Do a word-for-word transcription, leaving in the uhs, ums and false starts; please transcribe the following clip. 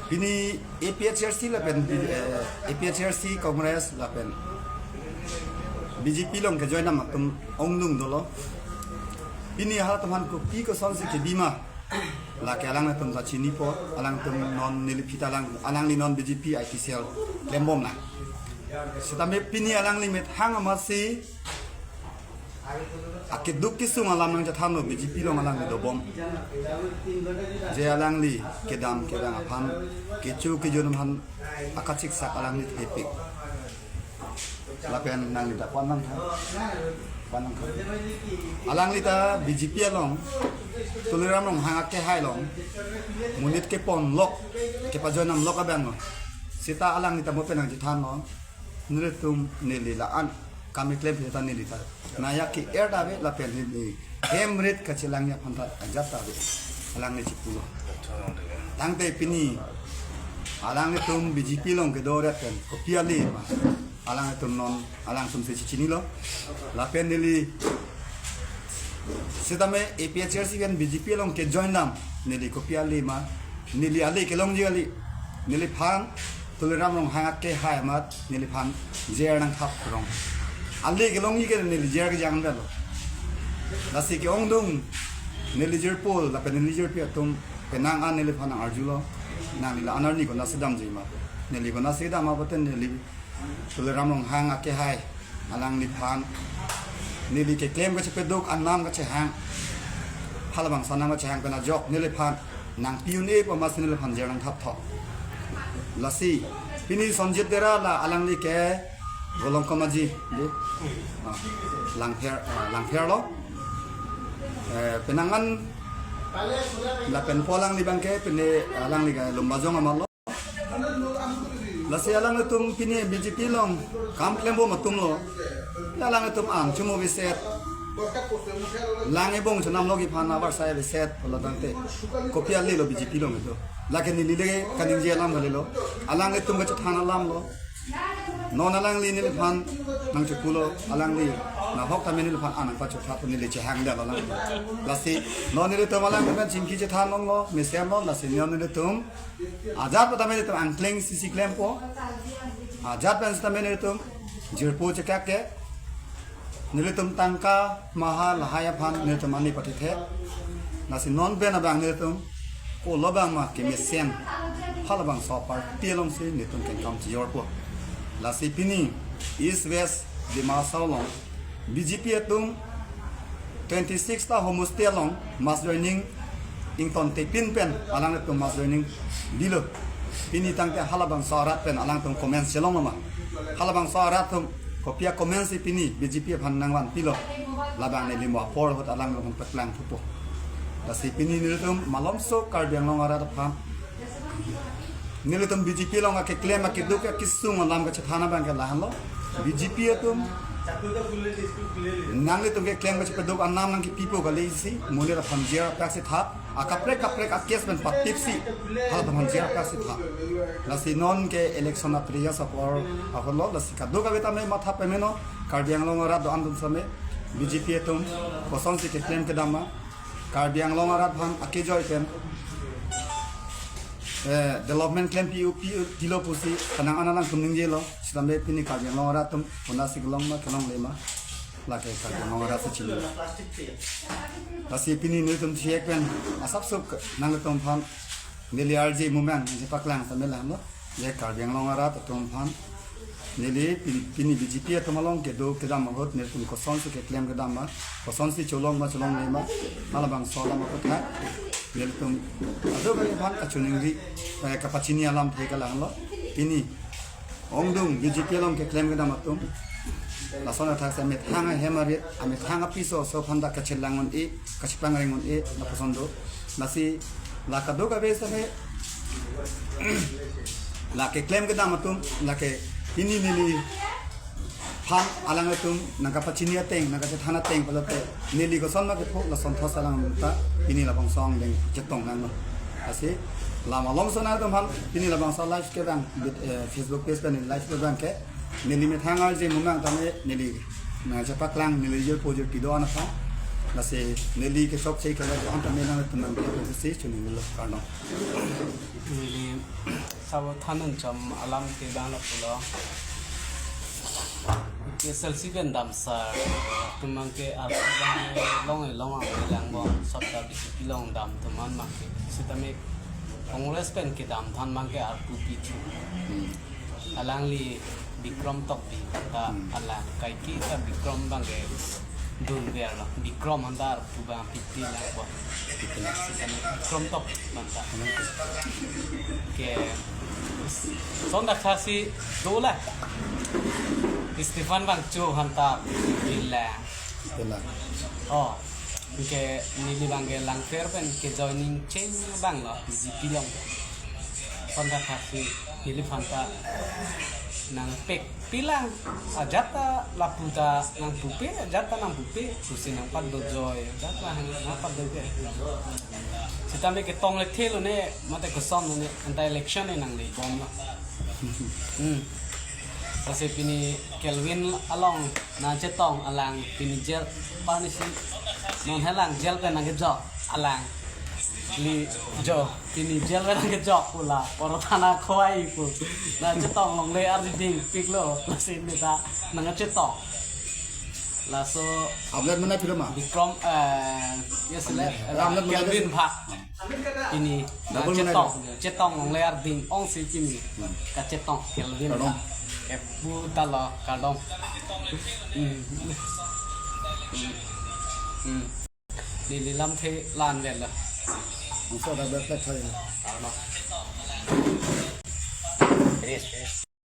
Pini A P H L C lapen, eh, A P H L C Congress lapen B J P along kejoin dam atum ongdung dolo. Pini halatum aphan kopi kosonsi kebi ma, lake alanglitum ta chinipo. Alanglitum non neli aphi ta alang, alangli non B J P I T cell klembom na. Sitame pini alangli methang amatsi akeduk kesung alam nangchethanlo B J P along alangli dobom. Je alangli kedam kevang aphan, kecho kejun aphan akachiksak alangli thepik. Lapen nangli ta pon nangtha. Pon nangtha. Alangli ta B J P along, Tuliram Ronghang akehai along monit keponlok, kepajoin damlok abang lo. Sita alangli ta mo pen nangchethanlo. Nelitum neli la-an kam keklem aphi ta neli ta naya ke-er ta ave lapen neli hem rit kachelangji aphan ta ajat ta ave, alangli chipulo. Tangte pini alanglitum B J P along kedo ret pen kopi ale ma, alanglitum non alangtum si chichinilo. Lapen neli sitame A P H L C pen B J P along kejoin dam, neli kopi ale ma, neli ale kelongji kali, neliphan Tuliram Ronghang akehai amat neliphan jer nangthap rong. Ale kelongji ke neli jer kejang dalo. Lasi ke-ongdung neli jirpo lapen neli jirpi atum penang an neliphan nang-arjulo. Nangli la-an arni konatsi damji ma? Neli konatsi dam ma pute neli Tuliram Ronghang akehai alangliphan neli keklem kachepeduk anam kachehang, halabangso anam kachehang pen ajok neliphan nangpi un-e pu amatsi neliphan jer nangthap tho. Lasi pini Sonjit Dera la alangli ke Golong Komaji di, ah, Langpher, ah, Langpher lo. Eh, penang an lapen po alangli abang ke pine alangli ke Lumbajong amat lo. Lasi alanglitum pini B J P along kam klembom atum lo. Alanglitum an chumo viset, lang ebong chonamlok iphan abar sai viset pulo tangte kopi ale lo B J P along itum. Lake neli le kaningje alam kalilo. Alanglitum kachethan alam lo. Non alangli neliphan nangchipulo, alangli nahok tame neliphan an nangpachotha pu neli chehang dam alang. Lasi non nelitum alangtum pen chingki chethan longlo, mesen lo, lasi non nelitum ajat pen tame nelitum angkleng sisi klempo. Ajat pen sitame nelitum jirpo chekak ke. Nelitum tangka maha lahai aphan nelitum ani patithe. Lasi non pen abang nelitum kolo abang ma kemesen halabangso party alongsi nelitum kengkam chijorpo. Lasi pini East West Dima Hasao along B J P atum twenty-six ta homosti along mass joining ingtontepin pen alanglitum mass joining bilo. Pini tangte halabangso arat pen alangtum comments chelonglo ma? Halabangso arat atum kopi a comments si pini B J P aphan nangvanpilo? Labang neli mo apor ahut alangtum paklang thupo. Lasi pini nelitum malomso Karbi Anglong arat aphan nelitum B J P along akeklem akeduk akesung alam kachethan abang ke lahenlo. B J P atum nanglitum keklem kachepeduk anam nangkepipo kali si monit aphan jer apraksi thap, akaprek kaprek a-case pen patipsi halatum aphan jer apraksi thap. Lasi non ke election a-three years apor ahutlo, lasi kadokave tame matha pemeno, Karbi Anglong arat do-an atum sitame B J P atum kosonsi keklem kedam ma, Karbi Anglong arat aphan akejoi pen, eh, development klempi u pi u pilo pusi penang an alangtum ningjelo. Sitame pini Karbi Anglong arat atum konatsi kelong ma kelongle ma, lake Karbi Anglong arat si chini. Lasi pini nelitum thiek pen asapso nanglitum aphan neli arje mumang nangchepaklang tame lahenlo. Je Karbi Anglong arat atum aphan neli pini, pini B J P atum along kedo kedam ahut nelitum kosonsi keklem kedam ma, kosonsi cholong ma cholongle ma, halabangso alam aputhak nelitum kadokave aphan kachiningri, eh, kapachini alamthe ke lahenlo. Pini ongdung B J P along keklem kedam atum, lason athak si amethang ahem arit, amethang apiso so aphan ta kachelang un-e, kachepangreng un-e lapuson do. Lasi la kadokave sitame la keklem kedam atum, lake pini neliphan alanglitum nangkapachini ateng, nangkachethan ateng pulote neli koson ma kepho, lason thos alang ta pini labangso angdeng chetong nanglo. Lasi la malomso nangtum aphan pini labangso live kevang, eh, Facebook page pen live kevang ke neli methang arje mumang tame neli nangchepaklang neli jirpo jirpi do-an aphan. Lasi neli kechokche kele do-an tame nangtum nangkepho si chininglo, kardom. Neli Sabo thanun chom alam ke bang lo pulo. K S L C pen damsar atum abang ke arpu abang long long ang langbom, sabta B J P along dam atum an abang ke. Sitame Congress pen kedam than abang ke arpu pithu. Hmm. Alangli Bikram Tokbi ta Hmm. alang kaike ta Bikram abang ke dunver lo. Bikram anta arpu abang pipi langbom. Pipi lang. Sitame Bikram Tokbi anta. Hmm. Ke son dak tha si do la. Stephen Wangchuk anta pipi lang. Pipi lang. Oh, ke neli abang ke Langpher pen ke joining cheng abang lo B J P along. Son dak tha si neli aphan ta nangpekpi lang, ajat ta lapu ta nangpupe, ajat ta nangpupe, pusi nangpado joy, ajat ta nangpado joy. Sitame ketong le thelo ne, mate koson ne, anta election ne nanglebom lo. Hmm. Lasi pini Kelvin along nangchetong, alang pini jail, parnisi non helang jail pen nangkejok, alang li jo pini jail pen nangkejok pu la, poro thana khowai pu. Nangchetong longle arding piklo, lasi neta nangchetong. Laso Amlet mana film ah? Bikram, eh, yes le, Amlet, Amlet mana Kelvin film? Bhak. Pini Double mana chetong, chetong longle arding ong si pini. Hmm. Kachetong Kelvin Kardom. Bhak. Kepu ta lo kardom. Hmm. Hmm. Hmm. Neli lamthe la-an vet lo. Ang so da bet bet thai. Ano. Yes.